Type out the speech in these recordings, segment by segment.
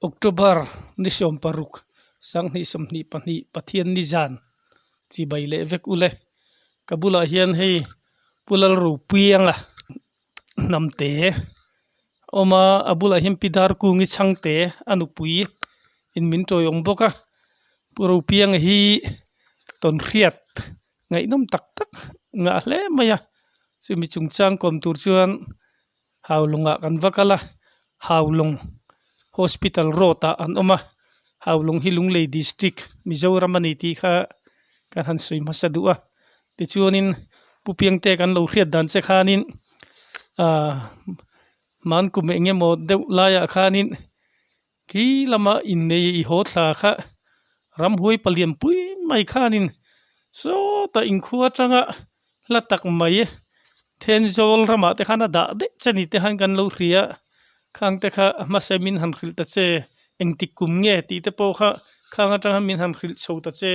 October ni 16 sanghnih 22 Pathian ni zan chibai leh vek ule ka bulah hian hei Pu Lalropuianga hnamte awm a a bulah hian Pi Darkungi chhangte a nupui in min tawiawm bawk a Pu Ropianga hi tawnhriat ngaihnawm tak tak ngah hle mai a chumi chungchang kawm tur chuan Haulawngah kan va kal a Haulawng hospital road ah an awm a Haulawng hi Lunglei district Mizoram a ni tih kha kan han sawi hmasa duh a tichuanin Pu Piangte kan lo hriat dan che khanin ahh hmankum eng emaw deuh laiah khanin Khi lama innei i haw thla kha ramhuai palian pui mai khanin sawtah inkhua atanga hla tak mai Thenzawl ramah te khan a dah daih che ni te khan kan lo hria a, khang te kha a hmasa min han hrilh ta che, engtik kum nge tih te pawh kha khang atanga min han hrilh chho ta che.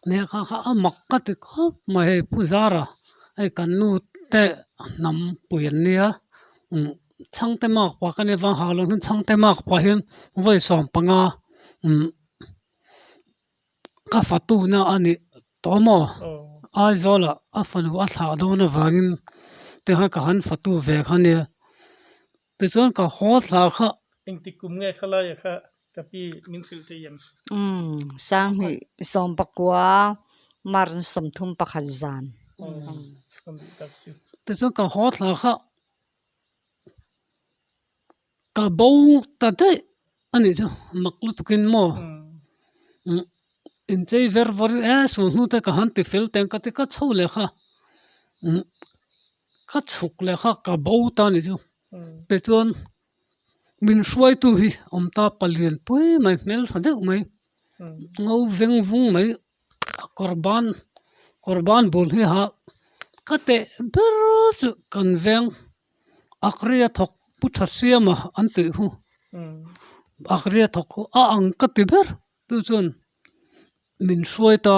Lehkha kha a mak ka ti khawp mai hei Pu Zara hei kan nu te hnam pui an nia. Chhangte mak pah ka ni vang ha lo hian chhangte mak pah hian vawi 15 umm ka fatu na a nih tawh maw Aizawl ah a fanu a thlah dawn avangin tikhan ka han fatu ve kha nia tichuan ka haw thla kha. Engtik kum nge khalai ah kha ka pi min hrilh thei em? Umm sanghnih 19 March 31 zan. Tichuan ka haw thla kha. Ka bo ta daih a nih chu mak lutukin maw umm inchei ver vawr in e sul hnu te ka han ti fel teng ka ti ka chho leh kha umm ka chhuk leh kha ka bo ta a nih chu tichuan min hruaitu hi awm ta palian pui mai hmeltha deuh mai ngo veng vung mai a kawr ban kawr ban bul hi ha ka teh ber chu kan veng akria thawk pu tha siama an tih hu akria thawk hu a ang ka ti ber chu chuan min hruai ta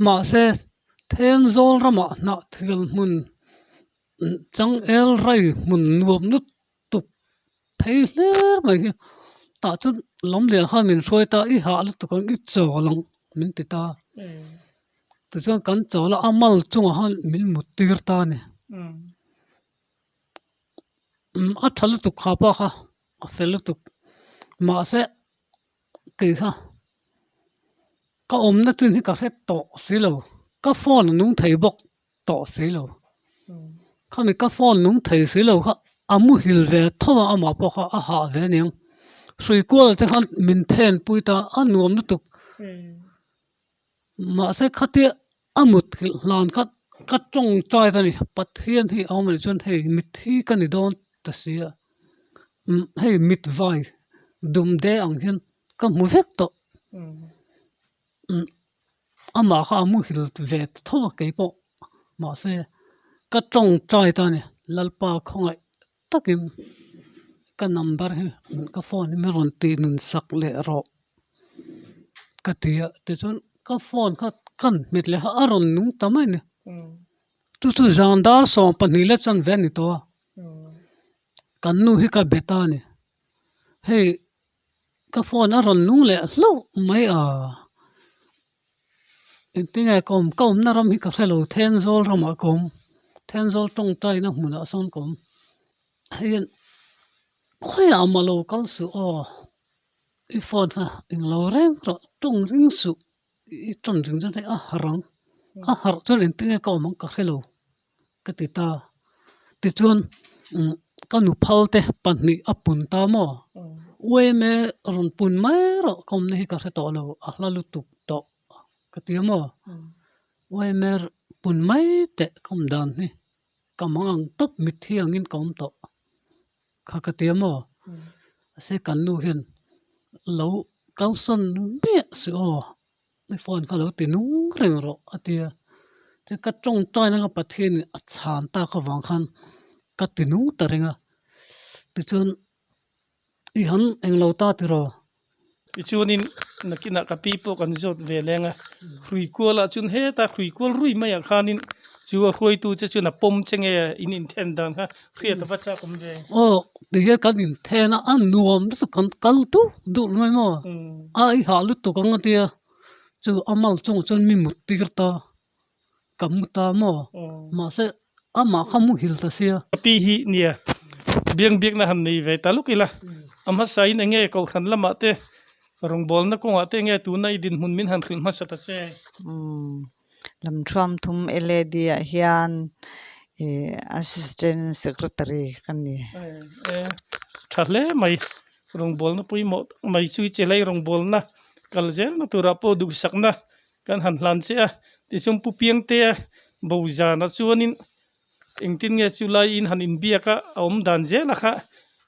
mahse Thenzawl ramah hnah thil hmun changel rai hmun nuam lutuk phei hler mai hi tah chuan lam lian khan min hruai ta i hah lutuk ang i chawl ang min ti ta tichuan kan chawl a a mal chungah khan min mut tir ta a ni a tha lutuk kha pa kha a fel lutuk mahse kei kha ka awmna chin hi ka hre tawh si lo ka phone a nung thei bawk. tawh si lo khami ka phone nung thei si lo kha a muhil ve tho a amah pawh kha a hah ve aniang hrui kual te khan min then pui ta a nuam lutuk mahse khatia a mut nghilh hlan kha ka tawngtai ta ni Pathian hi a awm anih chuan hei mit hi ka ni dawn ta si a umm hei mit vai dum de ang hian ka hmu vek tawh. Amah kha a muhil ve tho a kei pawh mahse ka tawngtai ta a ni Lalpa khawngaih takin ka number hi ka phone hi min rawn tih nun sak leh rawh ka ti a tichuan ka phone kha ka hmet leh a a rawn nung ta mai a ni chu chu zan dar 12 leh chanve a ni tawh a kan nu hi ka be ta a ni hei. Ka phone a rawn nung leh hlauh mai a, engtinge ka awm ka awmna ram hi ka hrelo Thenzawl ramah ka awm Thenzawl tawngtaina hmunah sawn ka awm hei hian khawiah mah lo kal suh aw i phone kha englo reng rawh tawng ring suh i tawng ring chuan hei a harh ang a harh chuan engtinge ka awm ang ka hrelo. Ka ti ta. Tichuan ka nu phal te pahnih a pun ta maw? Uaime rawn pun mai rawh ka awmna hi ka hre tawh lo, a hla lutuk tawh ka ti a maw? Uaime pun mai teh ka awm dan hi ka mang ang tawp mitthi angin ka awm tawh kha ka ti a maw? Mahse kan nu hian lo kalsan miah suh aw. I phone kha lo ti nung reng rawh a ti a, chuan ka tawngtai nanga Pathian in a chhan tak avang khan ka ti nung ta reng a, tichuan i han englo ta tiraw. Tichuanin nakinah ka pi pawh kan zawt ve leng a, hrui kualah chuan heta hrui kual rui maiah khanin Chu a hruaitu che chuan a pawm che nge in inthen dan kha hriat a va chak awm ve. Aw tihian kan inthen a, a nuam lutuk kan kal duh duh mai maw? A i hah lutuk ang a tia, chu a mal chungah chuan mi mut tir ta, ka mu ta maw? Mahse amah kha muhil ta sia. Ka pi hi nia biang biakna han nei ve ta luk ila, a hmasain eng nge kohhran lamah te rawngbawlna kawngah te eng nge tuna i dinhmun min han hrilh hmasa ta che? Lamthuam thum LAD ah hian ih assistant secretary ka ni. Tha hle mai rawngbawlna pawimawh tak mai chu chelai rawngbawlna kal zelna turah pawh duhsakna kan han hlan che a tichuan Pu Piangtea bo zanah chuanin Engtin nge chu lai in han inbiak a, a awm dan zel a kha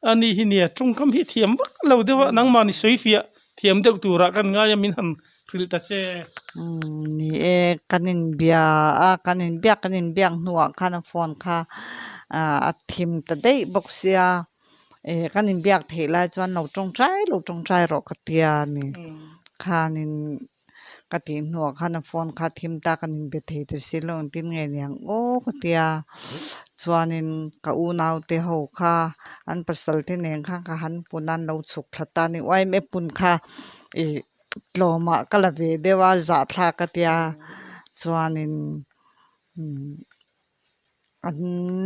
a ni hi nia tawngkam hi thiam vak lo deuh a, nangmah ni sawi fiah thiam deuh turah kan ngai a min han hrilh ta che. Umm ni e, kan inbia a, kan inbiak kan inbiak hnuah khan a phone kha a thim ta daih bawk sia, eh kan inbiak theih lai chuan lo tawngtai lo tawngtai rawh ka tia a ni, khanin Ka tih hnuah khan a phone kha thim ta kan inbe thei ta si lo engtin nge niang aw ka tia chuanin ka unau te ho kha an pasal te nen khan ka han pun a an lo chhuk thla ta a ni yma pun kha ih tlawmah ka la ve deuh a zahthlak ka tia chuanin umm. An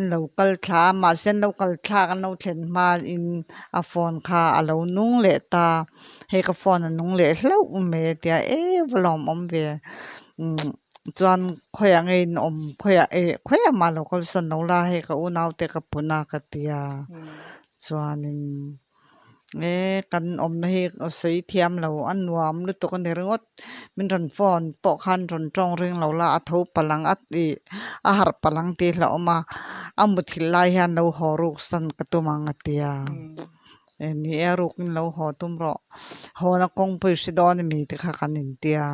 lo kal thla a mahse an lo kal thlak an lo thlen hmain a phone kha a lo nung leh ta hei ka phone a nung leh hlauh mai a tia eh va lawmawm ve umm chuan khawiah nge in awm khawiah eh khawiah mah lo kalsan lo la hei ka unau te ka pun a ka tia chuanin. E kan awmna hi a sawi thiam lo a nuam lutuk a ni ringawt min rawn phone pawh khan rawn tawng ring lo la a tho palh ang a ih a harh palh ang tih hlauhawm a a muthilh lai hian lo haw ruk san ka tum ang a tia e ni e a rukin lo haw tum rawh hawna kawng pawh i hre dawn ami te kha kan intia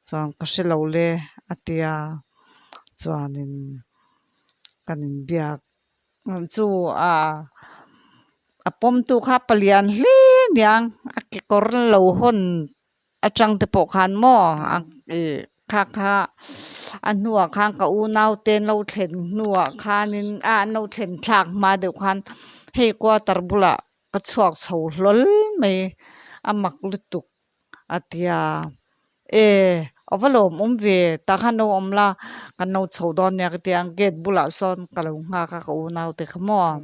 chuan ka hre lo le a tia chuanin kan inbiak. Chu a a pawmtu kha palian hle aniang a kekawr lo hawn atang te pawh khan maw a ih kha kha a hnuah khan ka unau te an lo thlen hnuah khanin a an lo thlen thlak hma deuh khan hei quarter bulah ka chhuak chho hlawl mai a mak lutuk. A tia, E, a va lawmawm ve, tah khan lo awm la, kan lo chho dawn nia ka tia, gate bulah sawn ka lo nghak a ka unau te kha maw,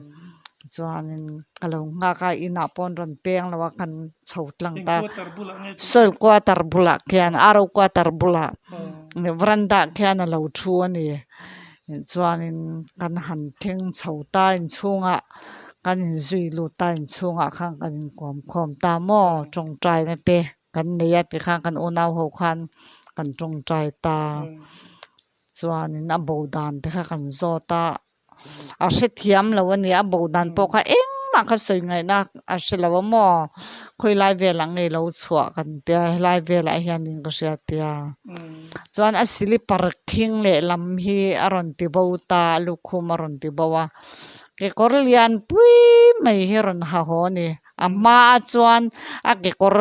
chuanin ka lo nghak a inah pawh an rawn peng lo a kan chho tlang ta, soil quarter bulah khian ro quarter bulah veranda ah khian a lo thu a ni. Chuanin kan han thleng chho ta inchhungah kan inzui lut ta inchhungah khan kan inkuam khawm ta maw tawngtaina te kan nei a tikhan kan unau ho khan kan tawngtai ta chuanin a bo dan te kha kan zawt a a hrethiam lo a ni a bo dan pawh kha engmah kha sawi ngaihna a hre lo a maw khawilai velah nge lo chhuah kan tia helai velah hianin ka hria tia. Chuan a silipar khing lehlam hi a rawn ti bo ta a lukhum a rawn ti bo a kekawr lian pui mai hi a rawn ha haw a ni a hmaah chuan a kekawr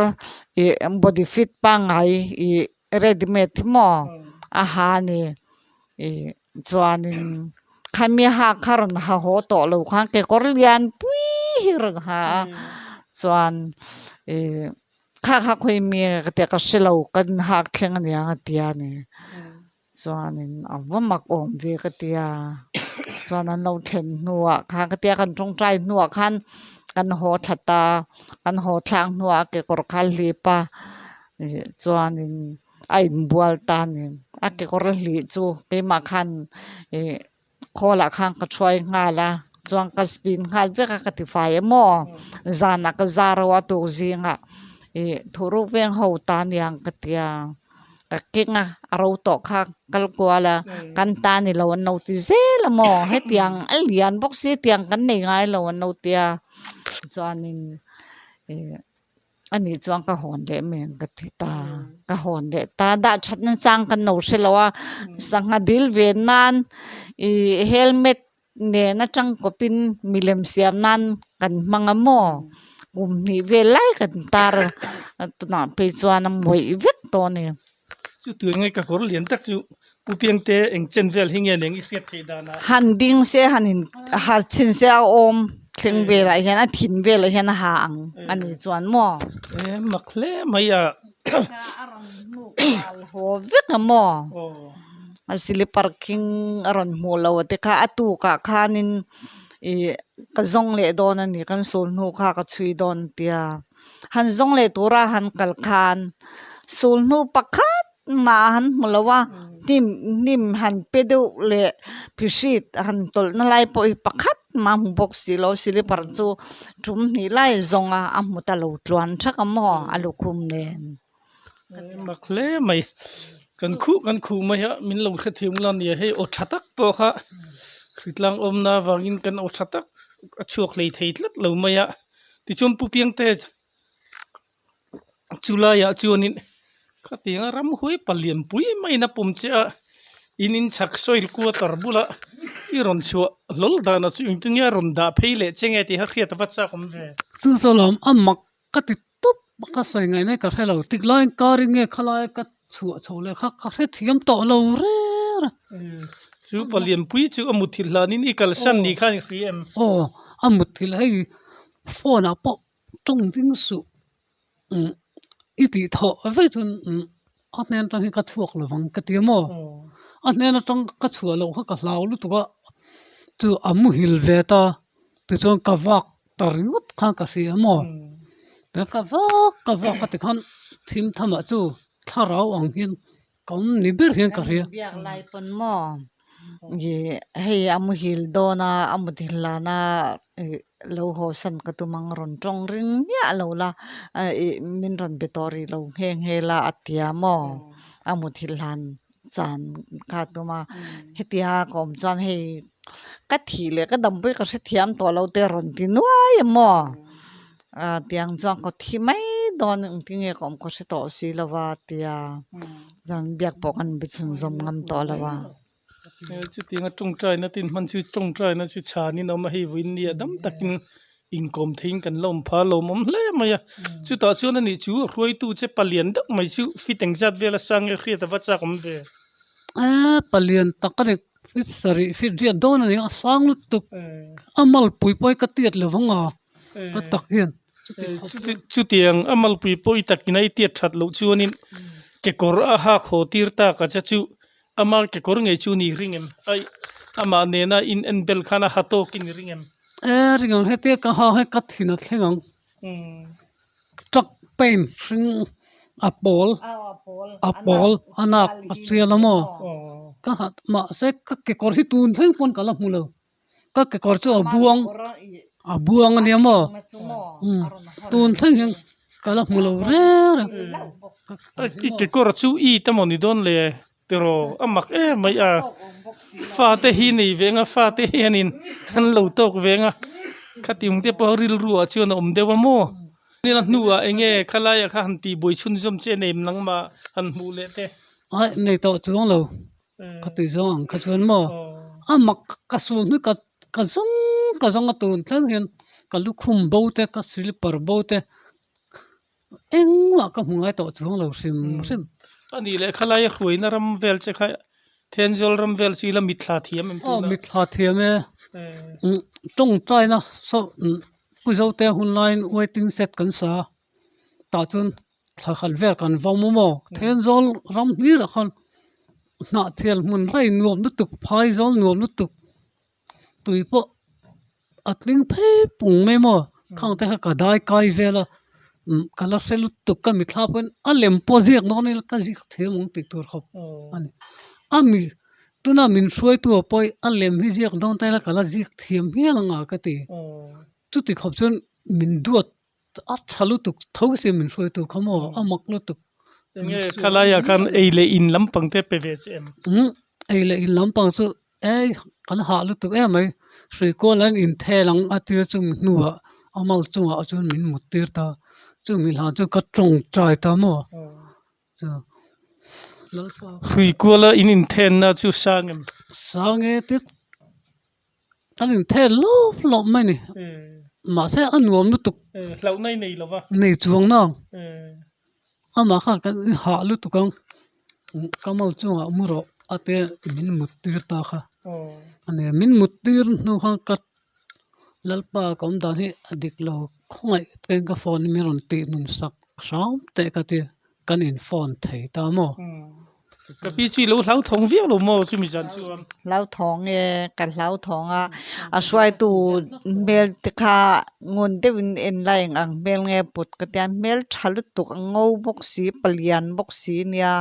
ih body fit pangngai ih ready made hi maw a ha a ni ih chuanin khami hak kha rawn ha haw tawh lo khan kekawr lian pui hi a rawn ha a chuan ih. Kha kha khawi mi ka tia ka hre lo kan hak thleng aniang a tia ni chuanin a va mak awm ve ka tia chuan an lo thlen hnuah khan ka tia kan tawngtai hnuah khan kan haw thla ta kan haw thlak hnuah a kekawr kha a hlip a ih chuanin a inbual ta a ni a kekawr a hlih chu keimah khan ih. Khawlah khan ka thuai nghal a chuan ka spin nghal vek a ka ti fai em aw zanah ka zar ho a tuk zingah ih thuruk veng ho ta aniang ka tia ka keng a a ro tawh kha kal kual a kan ta ni lo an lo ti zel a maw hetiang a lian bawk si hetiang kan nei ngai lo an lo tia chuanin ih. A nih chuan ka hawn leh mai ang ka ti ta, ka hawn leh ta dah that na chang kan lo hre lo a, sangha dil ve nan ih helmet nen atang kawpin milem siam nan kan hmang a maw kum hnih vel lai kan tar a tunah phei chuan a mawih vek tawh a ni. Chu tui nge ka kawr lian tak chu. Pu Piangte eng chen vel hi nge neng i hriat theih danah? Han ding se han in har chhin se a awm thleng velah hian a thin velah hian a ha ang a ni chuan maw? E mak hle mai a. A rawn hnuk al haw vek a maw? A slipper khing a rawn hmuh lo te kha a tukah khanin ih ka zawng leh dawn a ni kan sul hnu kha ka chhui dawn tia han zawng leh tura han kal khan sul hnu pakhat mah han hmu lo a hnim hnim han pe deuh leh phihrit han tawlh na lai pawh hi pakhat mah a hmu bawk si lo slipper chu tum hnih lai zawng a a hmu ta lo tluan thak a maw a lukhum nen. Mak hle mai kan khuh kan khuh mai a min lo hrethiam la nia hei aw tha tak pawh kha hritlang awmna avangin kan aw tha tak a chhuak hlei thei tlat lo mai a tichuan Pu Piangte Chu laiah chuanin khatianga ramhuai palian pui maiin a pawm che a, in inchhak soil quarter bula i rawn chhuah hlawl danah chu engtin nge a rawn dah phei leh che nge tih a hriat a va chak awm ve. Chu chu lawm a mak ka ti tawp a, ka sawi ngaih mai ka hre lo, tik laiin kar in nge khalai ka chhuah chho leh kha ka hre thiam tawh lo rêr a. Chu palian pui chu a mutthilh hlanin i kalsan ni khan i hria em? Aw, a mutthilh hei phone ah pawh Tawng ding suh umm i tih thawh vek chuan umm a hnen atang hi ka chhuak lo vang ka ti a maw a hnen atang ka chhuah loh kha ka hlau lutuk a chu a muhil ve ta tichuan ka vak ta ringawt khan ka hria a maw ka vak ka vak a tikhan thim tham ah chu thlarau ang hian Ka awm ni ber hian ka hria. Kan inbiak lai pawn maw ih hei a muhil dawn a, a muthilh lan a ih lo haw san ka tum ang rawn tawng ring miah lo la ih min rawn be tawh rih lo nghe nghe la a tia maw a muthilh hlan chan kha tum a hetia ka awm chuan hei ka thih leh ka dampui ka hrethiam tawh lo te rawn ti nuai a maw. Ah tiang chuan ka thi mai dawn engtin nge ka awm ka hre tawh si lo va tia chuan biak pawh kan be chhunzawm ngam tawh lo a. Chutianga tawngtaina te inhman chu tawngtaina chu chhanin a awm a, hei vawiin nia dam takin inkawm theiin kan la awm phah a lawmawm hle mai a. Chutah chuan ani chu hruaitu che palian deuh mai chu fit engzat vel a sang nge hriat a va chak awm ve. Eee palian tak a ni fit sarih fit riat dawn a ni a sang lutuk a malpui pawh hi ka tiat lo vang a. Ka tak hian chutiang a malpui pawh i takin a i tiat that loh chuanin kekawr a hak haw tir tak a che chu ama kekawr ngei chu ni ring em ai amah nena in en bel khan a ha tawk in ring em. E ring ang hetia ka ha hi ka thin a thleng ang truck paint hring a pawl a pawl a nak a tial a maw ka ha mahse ka kekawr hi tun thleng pawn ka la hmu lo. Ka kekawr chu a buang a buang ania maw umm tun thleng hian ka la hmu lo reng reng i kekawr chu i te maw ni dawn le tiraw a mak em mai a fate hi nei ve anga fate hianin an lo tawk ve anga khatiang te pawh rilru ah chuan a awm deuh a maw a hnuah eng nge khalaiah kha han tihbuai chhunzawm che nei nangmah han hmuh leh te. Aih nei tawh chuang lo. Ka tui zawng ang kha chuan maw a mak ka sul hnu ka ka zawng ka zawng a tun thleng hian ka lukhum bo te ka slipper bo te engmah ka hmu ngai tawh chuang lo hrim hrim. A nih leh khalai a hruaina ram vel che kha Thenzawl ram vel chu ila mitthla thiam em tuna? Aw mitthla thiam e tawngtaina saw Pu Zote hun laiin waiting shed kan sa tah chuan Thla khat vel kan vawm a maw Thenzawl ram hlir ah khan hnahthial hmun rei nuam lutuk phaizawl nuam lutuk tui pawh a tling phei pung mai maw khang te kha ka dai kai vel a umm ka la hre lutuk ka mitthla pawhin a lem pawh ziak dawn ila ka ziak thiam ang tih tur khawp a ni a mi tuna min hruaitu ah pawh a lem hi ziak dawn ta ila ka la ziak thiam hial ang a ka ti chuti khawp chuan min duat A tha lutuk tho si min hruaitu kha maw a mak lutuk. Enge khalaiah khan ei leh in lampang te pe ve che em? Umm ei leh in lampang chu ei kan hah lutuk em mai hruikual an inthel ang a tir chumi hnuah a mal chungah chuan min mut tir ta chumi hlan chu ka tawngtai ta maw chu Lalpa. Hruikuala in inthenna chu sang em? Sang e tit. Kan inthel lawp lawp mai a ni. Mahse a nuam lutuk. Hlauhna i nei lo va. Nei chuang nang. Amah kha kan hah lutuk ang. Ka mal chungah mu rawh. a te min mut tir ta kha a nia min mut tir hnu khan ka Lalpa ka awm dan hi a dik lo khawngaih takin ka phone hi min rawn tih nun sak hram teh ka ti kan in phone thei ta maw. Ka pi chu i lo hlauthawng viau lo maw chumi zan chuan? Hlauthawng e, ka hlauthawng a, a hruaitu hmel te kha ngun deuhin en lai eng ang hmel nge put ka tia, hmel tha lutuk a ngo bawk si palian bawk si nia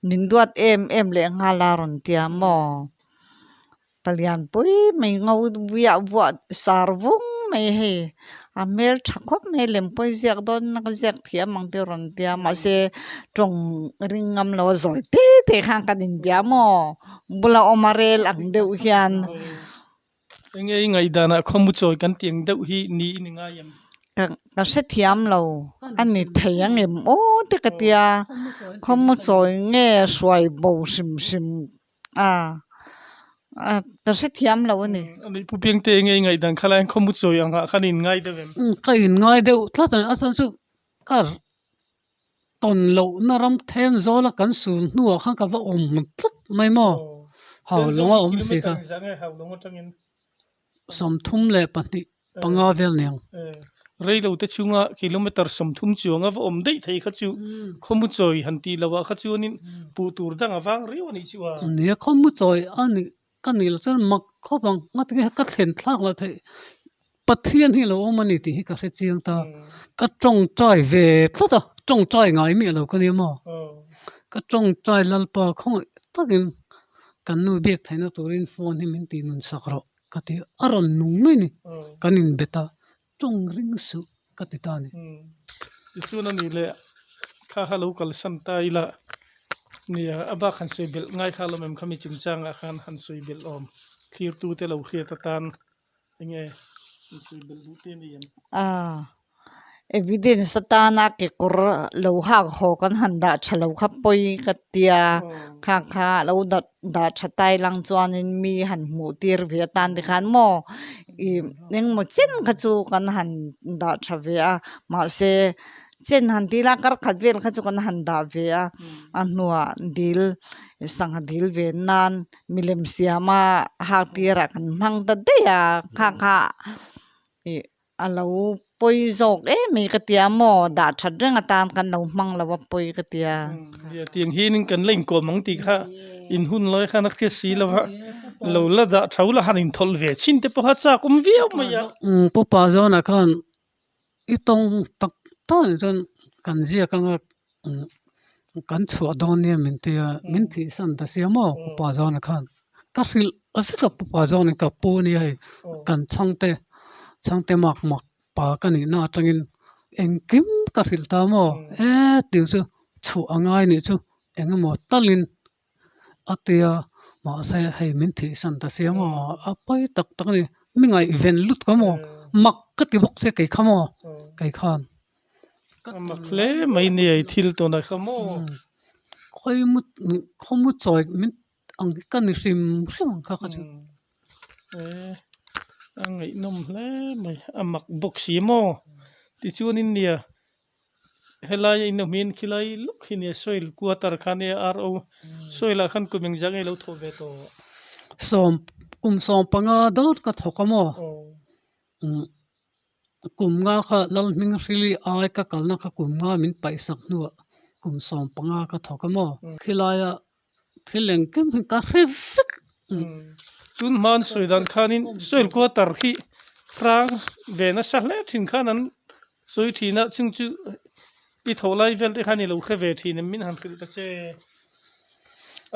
min duat em em leh nghal a rawn tia maw. Palian pui mai ngo viah vuah sar vung mai hei a hmel tha khawp mai lem pawi ziak dawn a ka ziak thiam ang te rawn tia mahse tawng ring ngam lo a zawi te te khan kan inbia maw bula awm a rel ang deuh hian. Enge i ngaihdanah khawmu chawi kan tih ang deuh hi ni i ni ngai em? Ka ka hrethiam lo a ni thei ang em aw te ka tia khawmu chawi nge hruai bo hrim hrim. A a ka hrethiam lo a ni. Ani Pu Piangte nge i ngaihdan kha lai khaw mu chawi ang ah khan i inngai deuh em? Ka inngai deuh tlat a ni. A chhan chu ka tawn lohna ram then zawla kan sul hnuah khan ka va awm tlat mai maw? Haulawng a awm si kha. 32 panga vel nen. Reilo te chhunga kilometer 30 chuanga va awm daih thei kha chu khawmu chawi han tih loh ah kha chuanin puh tur dang a vang riau a nih chu a. Nia khawmu chawi a nih ka nih loh chuan mak khawp ang ngatinge ka thlen thlak loh theih Pathian hi a lo awm a ni tih hi ka hre chiang ta. Ka tawngtai ve tlat a, tawngtai ngai miah lo ka nia maw? Ka tawngtai Lalpa khawngaih takin kan nu biak theihna turin phone hi min tih nun sak rawh. Ka ti a rawn nung mai ni, kan inbet a, tawng ring suh ka ti ta a ni. Tichuan a nih leh kha kha lo kalsan ta ila nia a bak han sawi belh ngai kha lawm em khami chungchangah khan han sawi belh awm thlirtu te lo hriat atan enge han sawi belh duh te a ni em? Evidence atana kekawr lo hak haw kan han dah tha lo kha pawi ka tia kha kha lo dah dah tha tai lang chuanin mi han hmuh tir ve atan tikhan maw ih engmaw chen kha chu kan han dah tha ve a mahse chen han tih la kar khat vel kha chu kan han dah ve a a hnuah dil sangha dil ve nan milem siama hak tirah kan hmang ta daih a kha kha ih. A lo pawi zawk em mai ka tia maw dah that reng atan kan lo hmang lo a pawi ka tia. Nia tiang hianin kan la inkawm ang tih kha in hun lai khan a hriat si lo va, lo la dah tho la han inthawlh ve chhin te pawh kha chak awm viau mai a. Pu Pa Zawna khan i tawng tak tak ah chuan kan ziak anga kan chhuah dawn nia min tia min thihsan ta sia maw Pu Pa Zawna khan. Ka hrilh a vek a pupa zawngin ka pu a nia hei kan chhangte chhangte mak mak pa ka nihna atangin engkim ka hrilh ta maw e tih chu chhuah a ngai nih chu eng emaw talin a tia mahse hei min thihsan ta sia maw a pawi tak tak a ni mi ngaihven lutuk a maw mak ka ti bawk che kei kha maw kei khan. A mak hle mai nia i thil tawnah kha maw. Khawimu khawmu chawi min ang hi ka ni hrim hrim ang kha kha chu. Eh a ngaihnawm hle mai a mak bawk si maw tichuanin nia helai a inawm hian khilai luk hi nia soil quarter kha nia RO soil ah khan kum engzah nge lo thawh ve tawh. Sawm kum 15 dawt ka thawk a maw umm Kum nga kha Lalhming Hrili ai ka kalna kha kum nga min paihsak hnuah kum 15 ka thawk a maw? Khilaia thil engkim hi ka hre vek. Tun hma an sawi dan khanin soil quarter khi hrang ve nasa hle thin khan an sawi thin a, chung chu i thawh lai vel te khan i lo hre ve thin em min han hrilh ta che.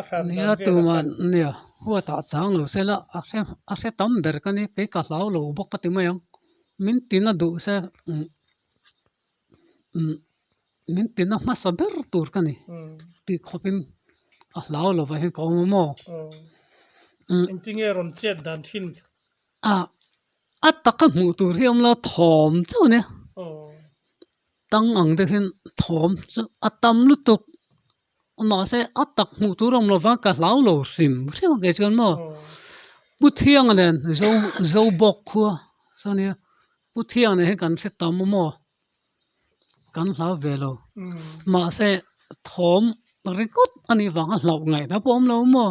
A hran dan Nia vel a tuman khan. nia huatah chang lo sela a hre a hre tam ber ka ni kei ka hlau lo bawk ka ti mai ang min tina duh se umm umm min tina hmasa ber tur ka ni tih khawpin a hlau lo vah hian ka awm a maw umm. Engtinge rawn chet dan thin? A a taka hmuh tur hi a awm lo thawm chauh a nia tang ang deuh hian thawm chu a tam lutuk mahse a tak hmuh tur a awm lo vang ka hlau lo hrim hrim ang kei chuan maw Pu Thianga nen zo zo bawk khua saw nia Pu Thianga nen hian kan hre tam a maw kan hlau ve lo mahse thawm. ringawt a nih vanga hlauh ngaihna pawh a awm lo maw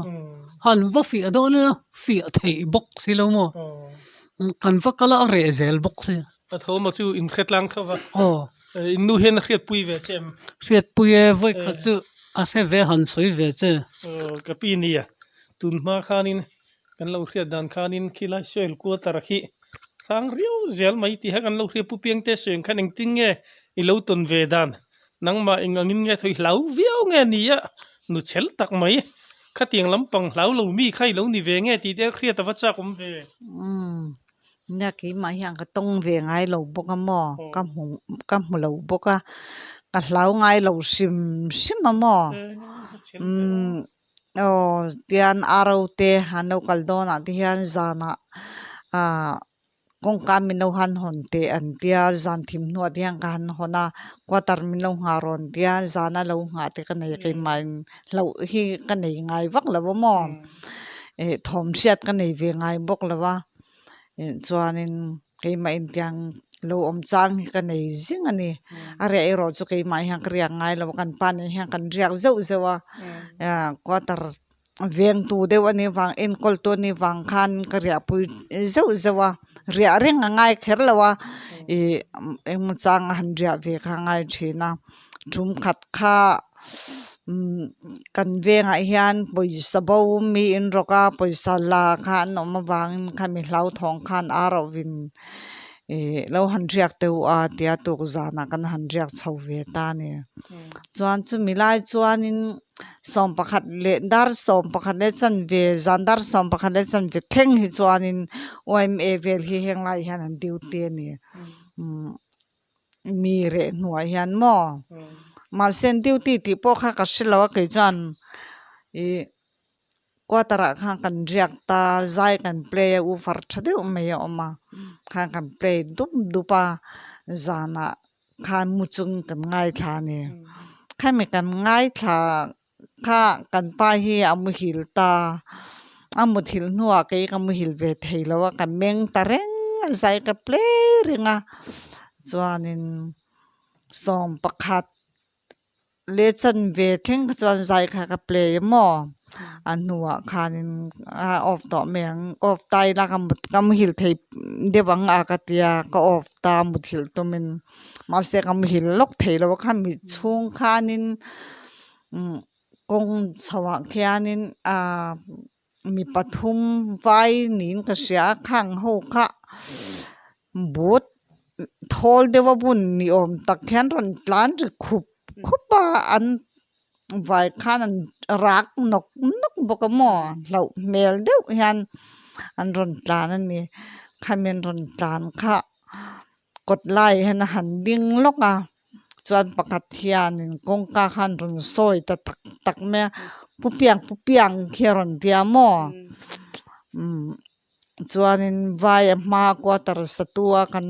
han va fiah dawn ila fiah theih bawk si lo maw kan va kal a a reh zel bawk si. A thawma chu in hre tlang tho va. Aw. In nu hian a hriatpui ve che em? Hriatpui e, vawikhat chu a hre ve han sawi ve che. Aw ka pi nia, tun hma khanin Kan lo hriat dan khanin khilai soil quarter khi hrang riau zel mai tih kha kan lo hria Pu Piangte sawi khan engtin nge i lo tawn ve dan nangmah eng angin nge thawi hlau viau nge ni a nu chhel tak mai khatiang lampang hlau lo mi kha i lo ni ve nge tih te hriat a va chak awm ve. Umm nia keimah hian ka tawng ve ngai lo bawk a maw ka hmu ka hmu lo bawk a ka hlau ngai lo hrim hrim a maw umm. Aw tian aro te an lo kal dawnah te hian zanah ah kawngka min lo han hawn teh an tia zan thim hnuah te hian ka han hawn a quarter min lo nghah rawn an tia zana lo nghah te ka nei a keimah in hlauh hi ka nei ngai vak lo a maw eh thawm hriat ka nei ve ngai bawk lo a chuanin keimah in tiang lo awm chang hi ka nei zing a ni a riah erawh chu keimah hian ka riak ngai lo a kan pa nen hian kan riak zeuh zeuh a ah quarter vengtu deuh a nih vang enkawl tu a nih vang khan ka riah pui zeuh zeuh a riah reng a ngai kher lo a ih engemaw chang a han riah ve kha a ngai thin a. Thum khat kha kan vengah hian pawisa bo mi in rawk a pawisa la kha an awm avangin khami hlauthawng khan a rauhvin ih lo han riak teuh a tia tuk zanah kan han riak chho ve ta a ni chuan chumi lai chuanin sawmpakhat leh dar sawmpakhat leh chanve zan dar sawmpakhat leh chanve thleng hi chuanin yma vel hi heng lai hian an duty a ni. Mi reh hnuah hian maw mahse duty tih pawh kha ka hre lo a kei chuan ih quarter ah khan kan riak ta zai kan play a woofer tha deuh mai a awm a khan kan play dup dup a zanah khan mu chung kan ngaithla a ni khami kan ngaithla kha kan pa hi a muhil ta a muthilh hnuah kei ka muhil ve thei lo a ka meng ta reng a zai ka play reng a chuanin sawm pakhat leh chanve thleng kha chuan zai kha ka play a maw a hnuah khanin a off tawh mai ang off ta ila ka mut ka muhil thei deuh ang a ka tia ka off ta muthilh tumin. Mahse ka muhil lawk thei lo a kha mi chhung khanin umm kawng chhoah khianin ahh mi pathum vai niin ka hria a khang ho kha but thawl deuh a bun ni awm tak hian rawn tlan ri khup khup a an vai khan an rak nawk nawk bawk a maw hlauh hmel deuh hian an rawn tlan a ni khami an rawn tlan kha. Kawt lai hian a han ding lawk a chuan pakhat hianin kawngka khan rawn sawi ta tak tak mai a pu piang pu piang khi a rawn ti a maw umm chuanin vai a hma quarter satu a kan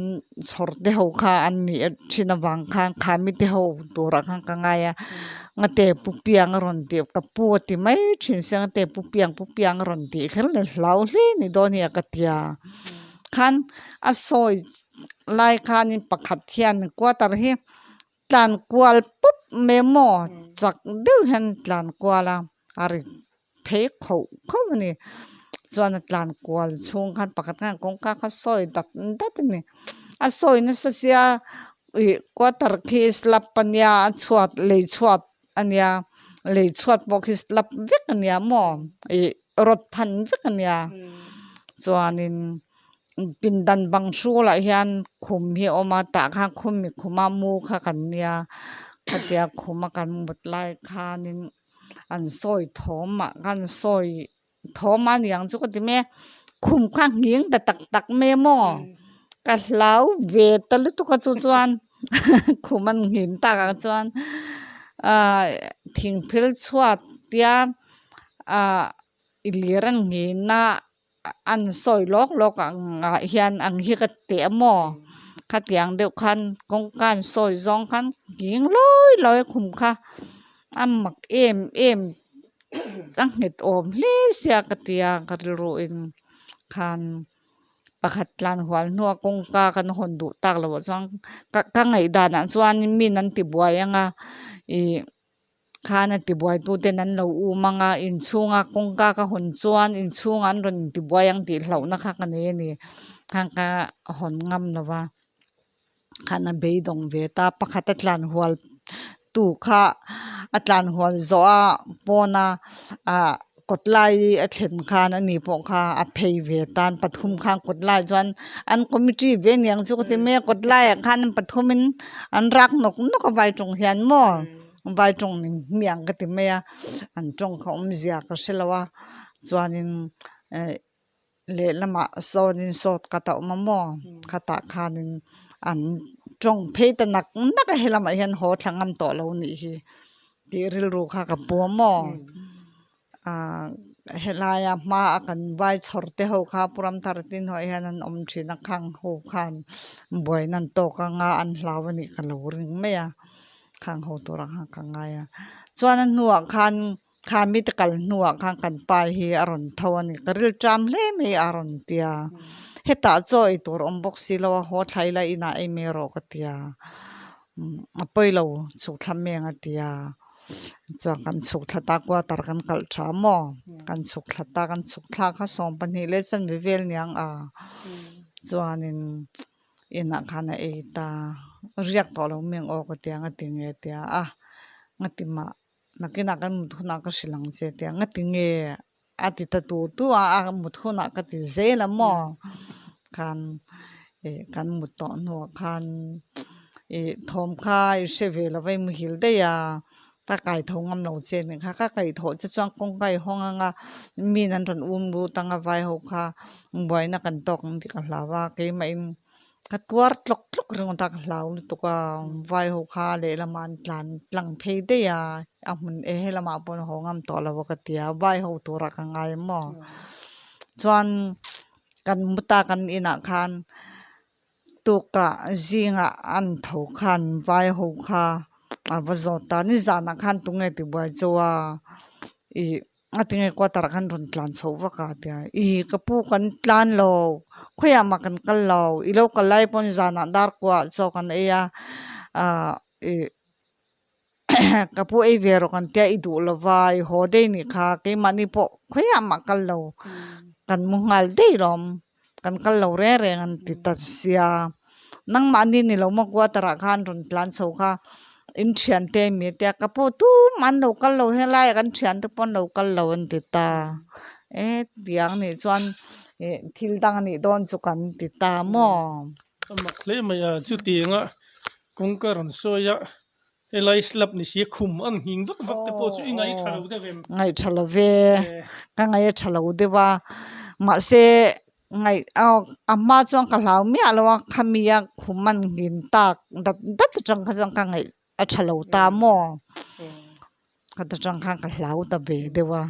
chhawr te ho kha an nih thin avang khan kha mi te ho turah khan ka ngai a ngate pu piang a rawn tih ka pu a ti mai thin sia ngate pu piang pu piang a rawn tih kher le hlau hle ni dawn hi a ka tia. Khan a sawi lai khanin pakhat hian quarter hi tlan kual pup mai maw chak deuh hian tlan kual a a ri phei khauh khauh a ni chuan a tlan kual chhung khan pakhat khan kawngka kha sawi dat dat a ni a sawi nasa sia ih quarter khi slab a nia a chhuat lei chhuat a nia lei chhuat pawh khi slab vek a nia maw ih. Rawt phan vek a nia chuanin pindan bang hrulah hian khum hi a awm a tah khan khumi khuma mu kha kan nia khatia khuma kan mut lai khanin an sawi thawm ah khan sawi thawm a niang chu ka ti mai a khum kha nghing ta tak tak mai a maw ka hlau ve ta lutuk a chu chuan khum an nghin tak ah chuan ah thingphel chhuat tia. Ah i lir an nghin a an sawi lawk lawk ang ah hian ang hi ka teh a maw khatiang deuh khan kawngka an sawi zawng khan nghing lawi lawi a khum kha a mak em em a nghet awm hle sia ka tia ka rilru in khan pakhat tlan hual hnua kawngka kan hawn duh tak loh ah chuan ka ka ngaih danah chuan min an ti buai ang a ih. Khan a tibuaituten an lo um ang a, inchhunga kawngka ka hawn chuan inchhungah an rawn intibuai ang tih hlauhna kha ka nei a ni. Khan ka hawn ngam lo va, khan a beidawng ve ta. Pakhat a tlan hual tu kha a tlan hual zawh a pawna ah kawt lai a thlen khan ani pawh kha a phei ve tan pathum khan kawt lai chuan an committee ve aniang chu ka ti mai a kawt laiah khan pathumin an rak nawk nawk a vai tawng hian maw. Vai tawng ning hmiang ka ti mai a an tawng kha awmzia ka hre lo a chuanin eh lehlamah sawnin sawt ka ta awm a maw khatah khanin an tawng phei ta nak nak a helamah hian haw thla ngam tawh lo nih hi tih rilru kha ka pu a maw ah helaia hmaa kan vai chhawr te ho kha Pu Ramthar tin hawih hian an awm thin a khang ho khan buaina an tawk anga an hlau a nih ka lo ring mai a. Khang ho tur ang khan ka ngai a chuan a hnuah khan kha mite kal hnuah khan kan pa hi a rawn tho a ni ka ril ṭam hle mai a rawn ti a hetah chaw ei tur awm bawk si lo a haw thlai la inah ei mai rawh ka ti a a pawi lo chhuk thla meng a ti a chuan kan chhuk thla ta quarter kan kalh ṭha maw kan chhuk thla ta kan chhuk thlak kha sawmpahnih leh chanve vel niang a chuanin. Inah khan a ei ta, riak tawh lo meng aw ka tia nga ti nge tia a, nga ti mah nakinah kan mut hunah ka hrilh ang che tia nga ti nge a ti ta tu tu a, a mut hunah ka ti zel a maw khan ih kan mut tawh hnuah khan ih thawm kha i hre ve lo va i muhil daih a. Ka kaitho ngam lo che nih kha, ka kaihthawh che chuan kawngka i hawng anga min an rawn um lut anga vai ho kha buaina kan tawk ang tih ka hlau a, keimahin ka tuar tlawk tlawk ringawt a ka hlau lutuk a, vai ho kha lehlamah an tlan tlang phei daih a, a hmun e helamah pawh an haw ngam tawh lo a ka ti a, vai ho turah ka ngai maw chuan kan mu ta kan inah khan. Tukah zingah an tho khan vai ho kha a va zawt a, nizanah khan tunge tibuai chu a ih a tinge quarter ah khan rawn tlan chhoh vak a tia ih ka pu kan tlan lo khawiah mah kan kal lo i lo kal lai pawn zanah dar kuah chaw kan ei a ah ih ka pu ei ve rawh kan tia i duh lova i haw daih nih kha keimahni pawh khawiah mah kal lo kan mu nghal daih lawm kan kal lo reng reng an ti ta sia nangmahni ni lo maw quarter ah khan rawn tlan chho kha in thian te mi a tia ka pu tumah an lo kal lo helai ah kan thian te pawh an lo kal lo an ti ta e tiang nih chuan ih thil dang a nih dawn chu kan ti ta maw. Ka mak hle mai a chutianga kawngka rawn sawi a. Helai slab ni si khum an nghing vak vak te pawh chu i ngaih tha lo deuh em? Ngaih tha lo ve, ka ngaih a tha lo deuh a, mahse ngaih a hma chuan ka hlau miah lo a, khami a khum an nghin tak dat dat atang kha chuan ka ngaih a tha lo ta maw, khata tang khan ka hlau ta ve deuh a.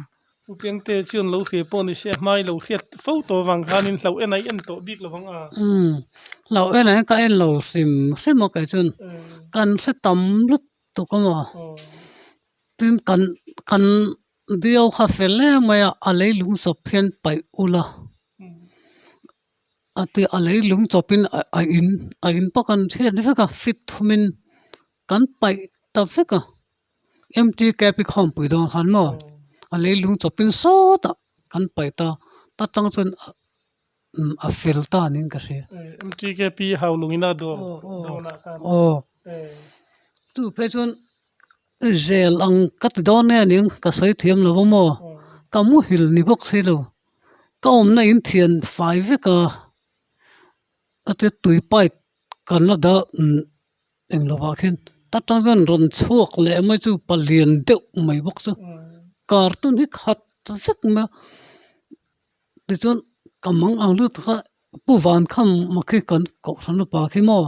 U Piangte chuan lo hria pawh ni se a hmai lo hriat fo tawh avang khanin hlauh en a i en tawh bik lo vang a. Umm, hlauh en ah hian ka en lo hrim hrim a kei chuan kan hre tam lutuk a maw. Tin kan kan diau kha fel em mai a, a leilung chawp hian paih ula a ti a leilung chawpin a in a in pawh kan hriat vek a fit thumin kan paih ta vek a. MTKP khawmpui dawn khan maw a leilung chawpin sawtah kan paih ta ta tang chuan a fel ta niin ka hria. MTKP hau lungin a dawr dawnah khan. Aw chu phei chuan zel ang ka ti dawn nge aniang ka sawi thiam lo va maw ka muhil ni bawk si lo ka awmna in thian fai vek a a tia tui pipe kan la dah. Eng lovah khian ta tang chuan rawn chhuak leh mai chu palian deuh mai bawk chu cartoon hi khat vek mai a tichuan ka mang ang lutuk a pu vankham a khi kan kohhran upa khi maw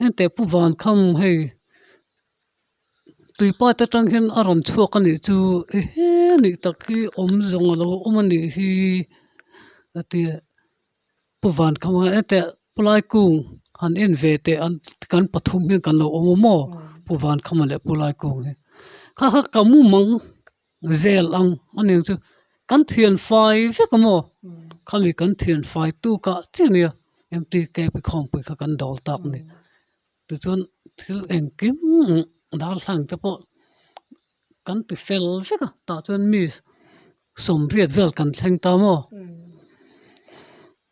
engteh pu vankham hei tuipa te tang hian a rawn chhuak a nih chu ehe nih tak hi awm zawng a lo awm a nih hi a ti a. Pu Van Khama hetah Pu Lai Kung han en ve teh an kan pathum hian kan lo awm a maw Pu Van Khama leh Pu Lai Kung hi kha kha ka mu mang zel ang a ning chu kan thian fai vek a maw khami kan thian fai tu kah chiah a nia MTKP khawmpui kha kan dawl tak a ni tichuan thil engkim darthlalang te pawh. kan ti fel vek a tah chuan mi sawmriat vel kan thleng ta maw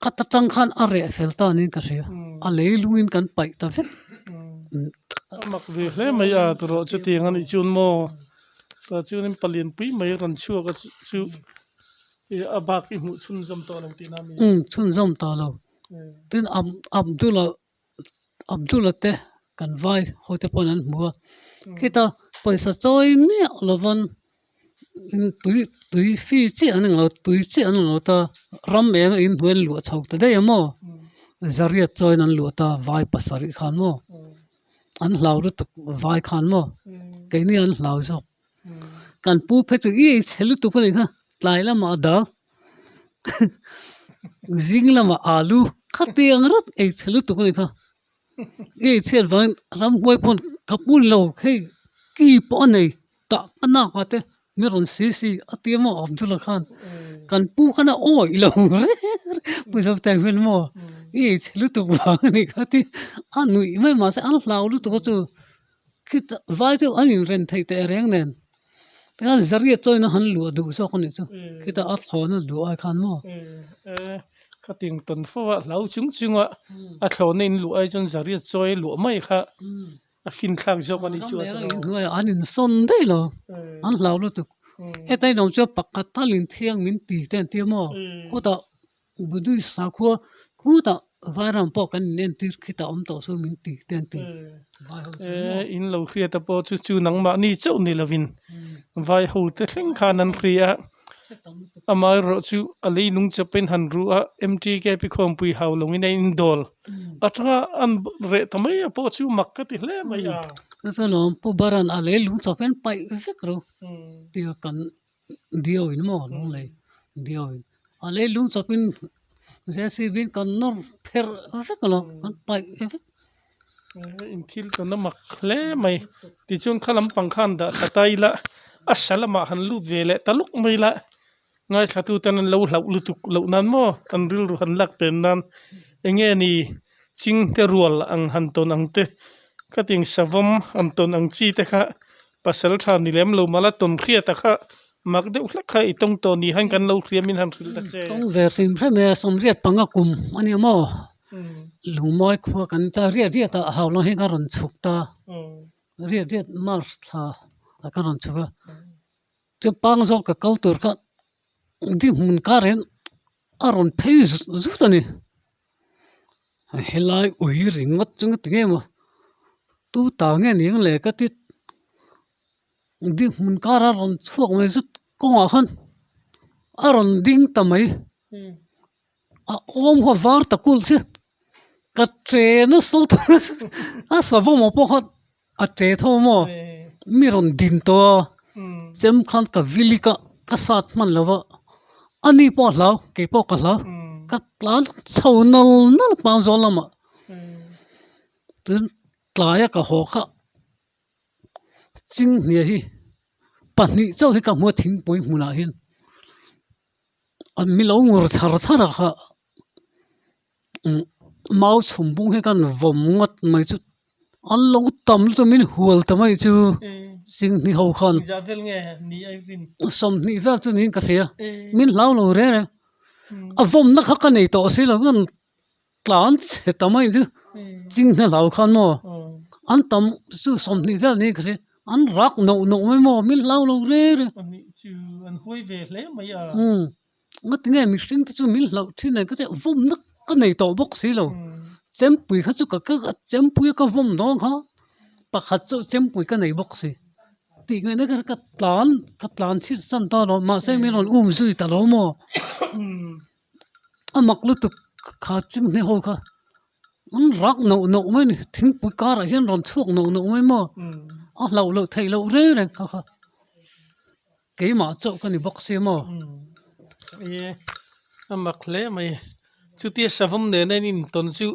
khat atang khan a reh fel ta niin ka hria a lei lungin kan paih ta vek. A mak ve hle mai a tawrh chutiang a nih chuan maw tah chuanin palian pui mai a rawn chhuak a chu a bak i hmuh chhunzawm tawh lo tihna a ni. Umm chhunzawm tawh lo tin Abdul-a Abdul-a te kan vai ho te pawn an hmu a khita pawisa chawi miah lovan tui tui fi chiah an englo tui chiah an englo ta ram eng a inhnuai an luah chho ta daih a maw zariat chawiin an luah ta vai pasarih khan maw an hlau lutuk vai khan maw keini an hlau zawk. Kan pu phei chu i chhe lutuk a nih kha tlai lamah a dal zing lamah alu khatiang rat ei chhe lutuk a nih kha i ei chhiat vangin ramhuai pawn ka pu ni lo hei ki pawh a nei tah ka nak ah te mi rawn si si a tia maw Abdul-a khan kan pu khan a awih lo reng reng Mizo time hian maw i ei chhe lutuk vang a nih kha ti a nuih mai mahse an hlau lutuk a chu. Khitah vai deuh an inren theih teh reng nen tikhan zariat chuan a han luah duh zawk a nih chu khitah a thlawhna luah ai khan maw. Khatin tawn fo a hlau chung chung a a thlawhna in luah ai chuan zariat chawi luah mai kha a fin thlak zawk a nih chu a ti lo. Hnuaiah an insawn daih lo an hlau lutuk heta inawm chuan pakhat tal inthiang min ti te an tia maw khutah Buddhist sakhua khutah vairam pawh kan in entir khitah awm tawh chu min ti te an ti. Vai ho chu maw? In lo hriat a pawh chu chu nangmahni chauh ni lovin vai ho te thleng khan an hria a, amaherawh chu a lei nung chawpin han ruh a MTKP khawmpui hau lawngin a indawl atanga an reh ta mai a pawh chu mak ka ti hle mai a. Chu chuan lawm Pu Baran a lei lung chawp hian paih vek ro tia kan Diau in maw lunglei diau in a lei lung chawp in JCB in kan nawr pherh vek a lo kan paih vek. In thil tawn a mak hle mai tichuan kha lampang khan dah tha ta ila a sa lamah han lut ve leh ta luk mai ila ngaithla tu ten an lo hlauh lutuk loh nan maw an rilru han lak pen nan eng nge ni chingte rual ang han tawn ang te khating savawm han tawn ang chi te kha Pasal tha ni lem lo mala tawn hriat a kha mak deuh hlek kha i tawng tawh ni hian kan lo hriam in han hrilh ta che. Tawng ve hrim hrim e, sawmriat panga kum a nia maw? Lungmawi khua kan ta riat riat a hau lang hi ka rawn chhuk ta, riat riat March thla ah ka rawn chhuk a, chuan pang zawk ka kal tur kha dinhmun kar hian a rawn phei zut zut a ni. Helai ui ringawt chu nga ti nge maw tu ta nge ni ang le ka ti dinhmun kara rawn chhuak mai zut kawngah khan a rawn ding ta mai a awm kha var ta kulh che ka che nasa a savawm ah pawh khan A che tho maw? Mi rawn din tawh a, chem khan ka vilik a, ka sat hman lo va, a ni pawh a hlau, kei pawh ka hlau, ka tlan chho nal nal pang zawl lamah tin tlaia ka haw kha chinghnia hi pahnih chauh hi ka hmu a thingpui hmunah hian an mi lo ngur char char a kha. Mau chhum bung hi khan vawm ngawt mai chu an lo tam lutuk min hual ta mai chu chinghnih ho khan sawmhnih vel chu niin ka hria min hlau lo reng reng a vawmna kha ka nei tawh si lo khan tlan chhe ta mai chu chinghne hlau khan maw an tam chu sawmhnih vel niin ka hria an rak noh noh mai maw min hlau lo reng reng. Ngati nge mihring te chu min hlauh thin ang ka tia vawm na ka nei tawh bawk si lo chempui kha chu ka ka chempui a ka vawm dawn kha pakhat chu chempui ka nei bawk si tih ngaihna kha ka tlan ka tlan chhit san ta lo mahse min rawn um zui ta lo maw a mak lutuk kha chinghne ho kha an rak noh noh mai a ni thingpui karah hian rawn chhuak noh noh mai maw a hlauh loh theih loh reng reng kha kha. Keimah chauh ka ni bawk sia maw? Ie, a mak hle mai. Chutia savawm nena in intawn chu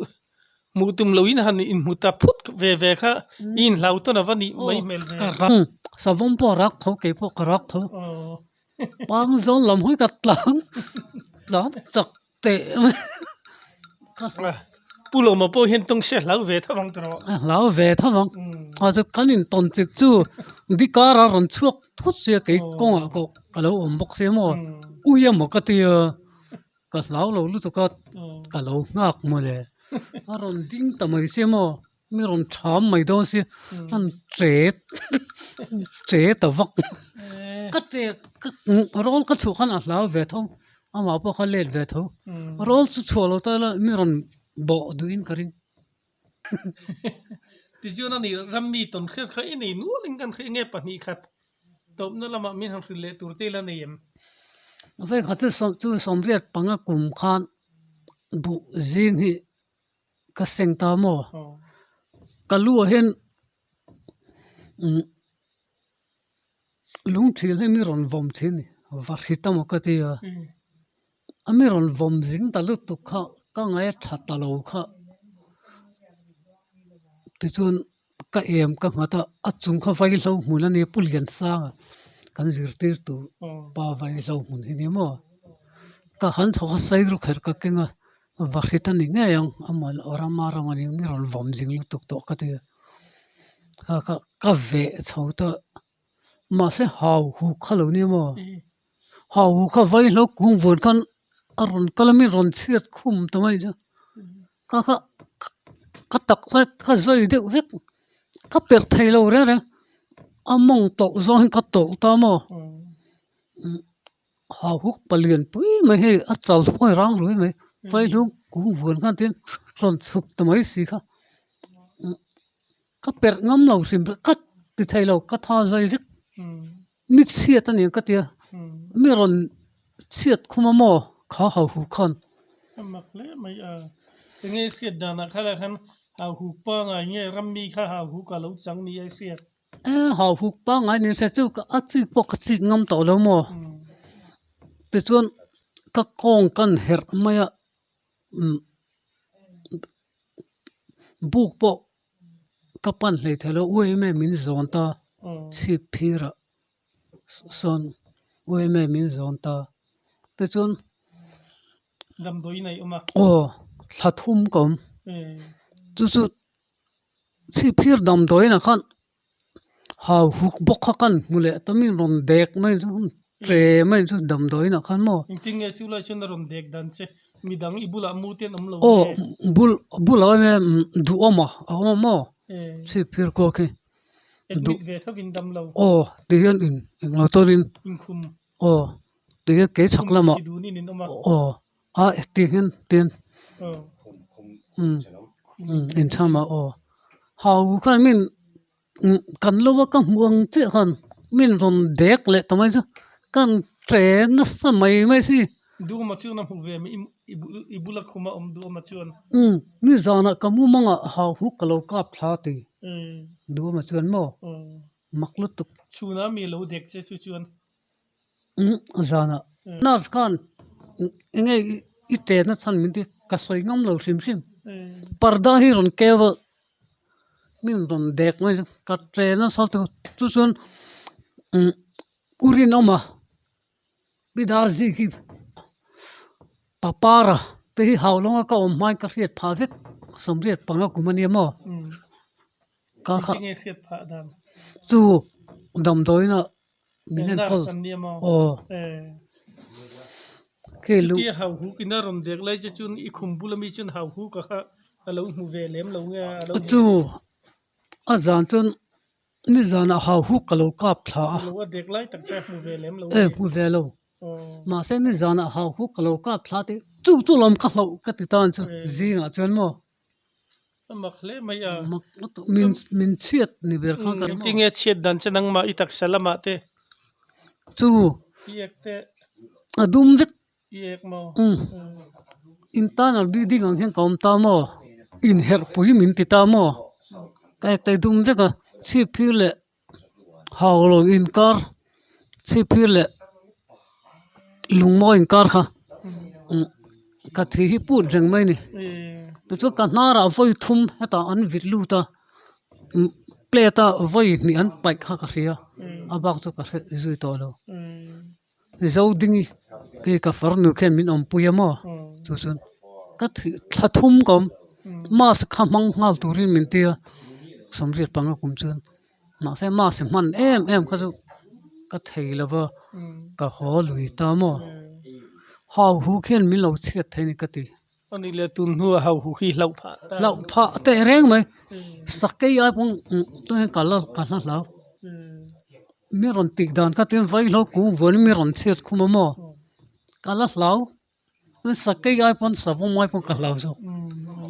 hmuh tum loin han inhmu ta phut ve ve kha i inhlau tawn a va nih mai hmel ve. Ka rak, savawm pawh a rak tho, kei pawh ka rak tho. Pang zawn lam hawi ka tlan, tlan chak teh mai. Pu Lawma pawh hian tawng se hlau ve tho ang tawh. A hlau ve tho ang. A chu kan intawn chik chu dikar a rawn chhuak thut sia kei kawngah pawh ka lo awm bawk sia maw. Ui emaw ka ti a, ka hlau lo lutuk a, ka lo nghak mawle. A rawn ding ta mai sia maw, mi rawn tham mai dawn sia, an che che ta vak. Ka che ka rawl ka chhuah khan a hlau ve tho. Amah pawh kha let ve tho. Rawl chu chhuah lo ta ila mi rawn bawh duhin ka ring. Tichuan a ni rammi tawn hriat kha i nei nualin kan hria nge 2 khat tawpna lamah min han hrilh leh tur te ila nei em? Vekhat chu chu 85 kum khan buh zing hi ka seng ta maw? Ka lu ah hian umm. Lungthil hi mi rawn vawm thin a ni, va hrit emaw ka ti a, a mi rawn vawm zing ta lutuk kha ka ngaih a tha ta lo kha tichuan ka em ka nghat a, a chung kha vaihlo hmun a ni Pu Liansanga kan zirtirtu pa vaihlo hmun hi ni maw, ka han chho a sairu kher ka keng a, va hrit a ni ngei ang amah rama ram a ni mi rawn vawm zing lutuk tawh ka ti a, kha kha ka veh chho ta. Mahse hau huk kha lo nia maw? Hau huk kha vaihlo kung vuan khan a rawn kal a mi rawn chhiat khum ta mai chu. Kha kha ka tak kha ka zawi deuh vek ka perh thei lo reng reng a mawng tawlh zawng hian ka tawlh ta maw? Hau huk palian pui mai hei a chal pawh a rang ruai mai vaihlo kung vuan khan tin rawn chhuk ta mai si kha. Ka perh ngam lo hrim reuh ka ti thei lo ka tha zai vek mi chhiat a ni ang ka tia mi rawn chhiat khum a maw kha hau hu khan. Ka mak hle mai a enge i hriat danah khalai khan hau huk pangai nge rammi kha hau huk a lo chang ni a i hriat. E hau huk pangai ni se chu a chik pawh ka chik ngam tawh lo maw tichuan ka kawng kan herh mai a umm buk pawh. Ka pan hlei thei lo uaim e min zawn ta chhip phirah sawn uaim e min zawn ta tichuan damdawiin a awm a aw thla thum ka awm chu chu chhip phir damdawiin ah khan Hau huk bawk kha kan hmu leh ta mi rawn dek mai chu che mai chu damdawiin ah khan maw. Engtin nge chu lai chuan a rawn dek dan che midang i bulah mu te an awm lo nge? Aw bul bulah awm e duhawm a a awm a maw chhip phir kual khi. Admit ve tho in dam lo. Aw ti hian in englo tawnin inkhum. Aw ti hian kei chhak lamah aw a ti hian tin umm umm inchham ah aw hau khan min kan lo a ka hmuh ang chiah khan min rawn dek leh ta mai chu kan che nasa mai mai si. Duhawma chuan a hmuh ve mai i bula khuma awm Duhawma chuan. Umm ni zanah ka mumangah hau huk ka lo kap thla ti Duhawma chuan maw mak lutuk. Chhunah mi lo dek che chu chuan. Umm zanah nurse khan enge i tenna chhan min ti ka sawi ngam lo hrim hrim parda hi rawn keu a min rawn dek mai chu ka che nasa chu chu chuan umm u rinawma pi dar zik hi papara te hi hau lawnga ka awm hmain ka hriat phah vek 85 kum ania maw ka kha chu damdawiin ah. Min enkawl aw khi lu Chutia hau huk in a rawn dek lai che chuan i khum bula mi chuan hau huk a kha a lo hmu ve lem lo nge a lo Chu a zan chuan nizanah hau huk ka lo kap thla a Lo a dek lai tak che a hmu ve lem lo e hmu ve lo mahse nizanah hau huk ka lo kap thla tih chu chu lam ka hlauh ka ti tan chu zingah chuan maw. A mak hle mai a. Mak lutuk min min chhiat ni ber kha kan Engtin nge chhiat dan che nangmah i taksa lamah te. Chu. I ek te. A dum vek. I ek maw. Umm internal bleeding ang hian ka awm ta maw inherh pui min ti ta maw ka ek te dum vek a chhip phir leh Hau lo inkar chhipphir leh lungmawi inkar kha ka thi hi put reng mai a ni tichuan ka hnarah vawi thum hetah an vit lut a plate a vawi hnih an paih kha ka hria a bak chu ka hre zui tawh lo. Zodingi khi ka farnu khian min awmpui a maw chu chuan ka thih thla thum ka awm. Mask kha hmang nghal turin min ti a, 85 kum chuan mahse mask hman em em kha chu ka thei lo va, ka haw lui ta maw? Hau hu khian min lo chhiat thei a ni ka ti. Ani leh tun hnuah hau hu khi hlauh phah ta. Hlauh phah teh reng mai, sakei ai pawh tunge ka la ka hla hlau. Mi rawn tih dan kha chuan vaihlo kung vuanin mi rawn chhiat khum a maw? Ka la hlau. Sakei ai pawn savawm ai pawn ka hlau zawk.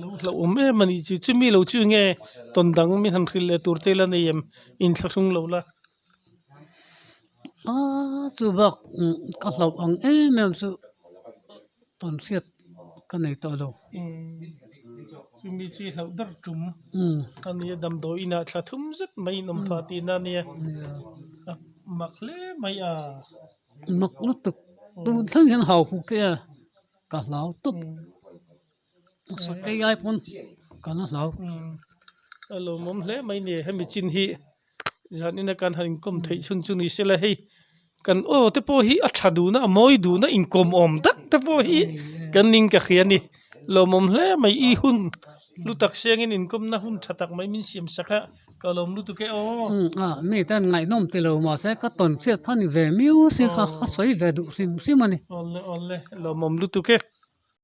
Lo hlauh awm em a nih chu. Chumi lo chu nge tawn dang mi han hrilh leh tur te la nei em? Inthlahrung lo la. Aaa chu bak ka hlauh ang em em chu tawn hriat ka nei tawh lo. Chumi chu i hlauh ber tum a nia damdawi inah thla thum zet mai in awm phah tihna a nia. A mak hle mai a. Mak lutuk tun thleng hian hau huk e a ka hlau tawp sakei ai pawn ka la hlau. A lawmawm hle mai ni hemi chin hi zanin a kan han inkawm theih chhun chu ni se la hei kan aw te pawh hi a tha duhna a mawi duhna inkawm awm tak te pawh hi kan ning ka hria a ni lawmawm hle mai i hun lu tak siangin inkawmna hun tha tak mai min siam sak a ka lawm lutuk e aw. Umm a mi ten ngaihnawm ti lo mahse ka tawn hriat kha ni ve miau si kha ka sawi ve duh hrim hrim a ni. Awle awle lawmawm lutuk e.